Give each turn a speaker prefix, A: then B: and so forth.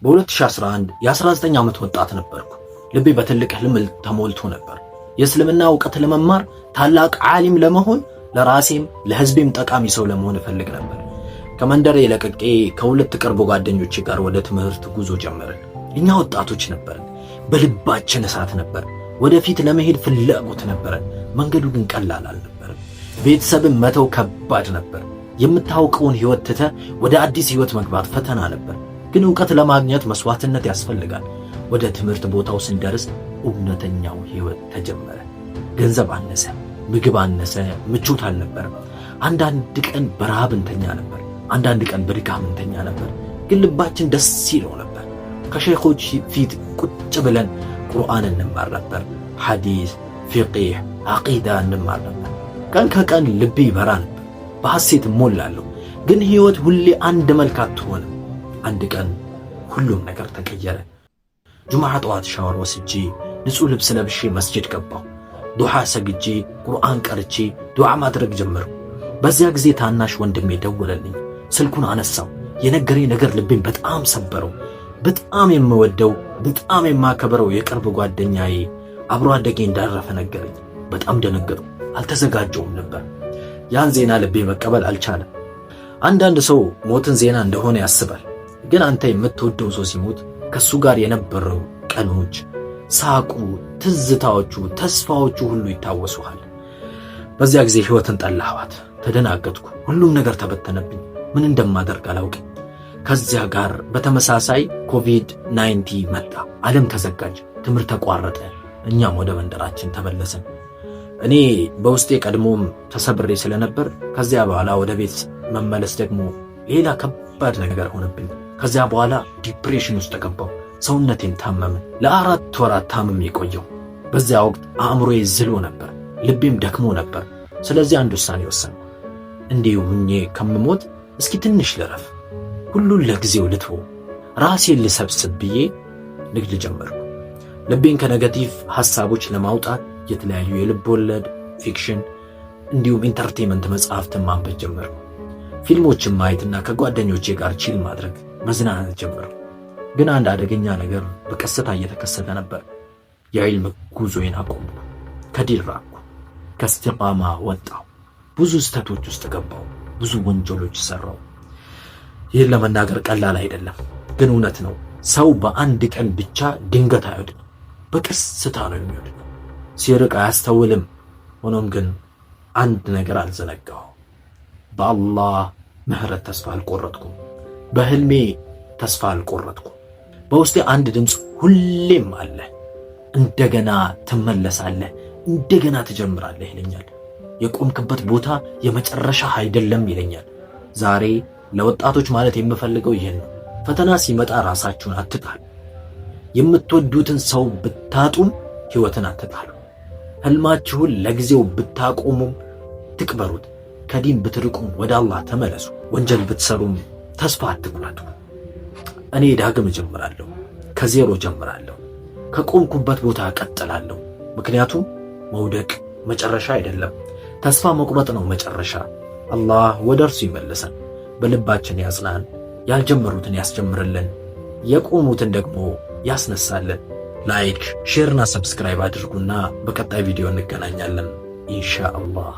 A: በ2011 የ19 ዓመት ወጣት ነበርኩ። ልቤ በትልቅ ህልም ተሞልቶ ነበር። የእስልምና እውቀት ለመማር፣ ታላቅ ዓሊም ለመሆን፣ ለራሴም ለህዝቤም ጠቃሚ ሰው ለመሆን እፈልግ ነበር። ከመንደሬ ለቅቄ ከሁለት ቅርብ ጓደኞቼ ጋር ወደ ትምህርት ጉዞ ጀመርን። እኛ ወጣቶች ነበርን። በልባችን እሳት ነበር። ወደፊት ለመሄድ ፍላጎት ነበረን። መንገዱ ግን ቀላል አልነበረም። ቤተሰብን መተው ከባድ ነበር። የምታውቀውን ህይወት ትተህ ወደ አዲስ ህይወት መግባት ፈተና ነበር። ግን እውቀት ለማግኘት መስዋዕትነት ያስፈልጋል። ወደ ትምህርት ቦታው ስንደርስ እውነተኛው ህይወት ተጀመረ። ገንዘብ አነሰ፣ ምግብ አነሰ፣ ምቾት አልነበረም። አንዳንድ ቀን በረሃብ እንተኛ ነበር፣ አንዳንድ ቀን በድካም እንተኛ ነበር። ግን ልባችን ደስ ይለው ነበር። ከሼኾች ፊት ቁጭ ብለን ቁርአን እንማር ነበር። ሐዲስ፣ ፊቂህ፣ አቂዳ እንማር ነበር። ቀን ከቀን ልቤ ይበራ ነበር፣ በሐሴት እሞላለሁ። ግን ህይወት ሁሌ አንድ መልክ አትሆንም። አንድ ቀን ሁሉም ነገር ተቀየረ። ጁምዓ ጠዋት ሻወር ወስጄ ንጹሕ ልብስ ለብሼ መስጅድ ገባሁ። ዱሓ ሰግጄ ቁርአን ቀርቼ ዱዓ ማድረግ ጀመርኩ። በዚያ ጊዜ ታናሽ ወንድሜ ደወለልኝ። ስልኩን አነሳው። የነገረኝ ነገር ልቤን በጣም ሰበረው። በጣም የምወደው፣ በጣም የማከብረው የቅርብ ጓደኛዬ፣ አብሮ አደጌ እንዳረፈ ነገረኝ። በጣም ደነገጥኩ። አልተዘጋጀውም ነበር። ያን ዜና ልቤ መቀበል አልቻለም። አንዳንድ ሰው ሞትን ዜና እንደሆነ ያስባል። ግን አንተ የምትወደው ሰው ሲሞት ከሱ ጋር የነበረው ቀኖች፣ ሳቁ፣ ትዝታዎቹ፣ ተስፋዎቹ ሁሉ ይታወሱሃል። በዚያ ጊዜ ህይወትን ጠላኋት። ተደናገጥኩ። ሁሉም ነገር ተበተነብኝ። ምን እንደማደርግ አላውቅም። ከዚያ ጋር በተመሳሳይ ኮቪድ-19 መጣ። ዓለም ተዘጋች፣ ትምህርት ተቋረጠ። እኛም ወደ መንደራችን ተመለስን። እኔ በውስጤ ቀድሞም ተሰብሬ ስለነበር ከዚያ በኋላ ወደ ቤት መመለስ ደግሞ ሌላ ከባድ ነገር ሆነብኝ። ከዚያ በኋላ depression ውስጥ ገባሁ። ሰውነቴን ታመመ። ለ4 ወራት ታምሜ ቆየሁ። በዚያ ወቅት አእምሮዬ ዝሎ ነበር፣ ልቤም ደክሞ ነበር። ስለዚህ አንድ ውሳኔ ወሰንኩ። እንዲሁ ሁኜ ከምሞት እስኪ ትንሽ ልረፍ፣ ሁሉን ለጊዜው ልተው፣ ራሴን ልሰብስብ ብዬ ንግድ ጀመርኩ። ልቤን ከ negative ሐሳቦች ለማውጣት የተለያዩ የልብ ወለድ፣ fiction እንዲሁም entertainment መጽሐፍትን ማንበብ ጀመርኩ። ፊልሞችን ማየትና ከጓደኞቼ ጋር chill ማድረግ፣ መዝናናት ጀመርኩ። ግን አንድ አደገኛ ነገር በቀስታ እየተከሰተ ነበር። የዒልም ጉዞዬን አቆምኩ። ከዲን ራቅኩ። ከእስቲቃማ ወጣሁ። ብዙ ስህተቶች ውስጥ ገባሁ። ብዙ ወንጀሎች ሰራሁ። ይህን ለመናገር ቀላል አይደለም፣ ግን እውነት ነው። ሰው በአንድ ቀን ብቻ ድንገት አይወድቅም። በቀስታ ነው የሚወድቀው። ሲርቅ አያስተውልም። ሆኖም ግን አንድ ነገር አልዘነጋሁም። በአላህ ምህረት ተስፋ አልቆረጥኩም። በህልሜ ተስፋ አልቆረጥኩም። በውስጤ አንድ ድምፅ ሁሌም አለ። እንደገና ትመለሳለህ፣ እንደገና ትጀምራለህ ይለኛል። የቆምክበት ቦታ የመጨረሻ አይደለም ይለኛል። ዛሬ ለወጣቶች ማለት የምፈልገው ይህን ነው። ፈተና ሲመጣ ራሳችሁን አትጣሉ። የምትወዱትን ሰው ብታጡም ህይወትን አትጣሉ። ህልማችሁን ለጊዜው ብታቆሙም ትቅበሩት። ከዲን ብትርቁም ወደ አላህ ተመለሱ። ወንጀል ብትሰሩም ተስፋ አትቁረጡ። እኔ ዳግም እጀምራለሁ፣ ከዜሮ እጀምራለሁ፣ ከቆምኩበት ቦታ እቀጥላለሁ። ምክንያቱም መውደቅ መጨረሻ አይደለም፣ ተስፋ መቁረጥ ነው መጨረሻ። አላህ ወደ እርሱ ይመልሰን፣ በልባችን ያጽናን፣ ያልጀመሩትን ያስጀምርልን፣ የቆሙትን ደግሞ ያስነሳልን። Like፣ share ና subscribe አድርጉና በቀጣይ ቪዲዮ እንገናኛለን ኢንሻአላህ።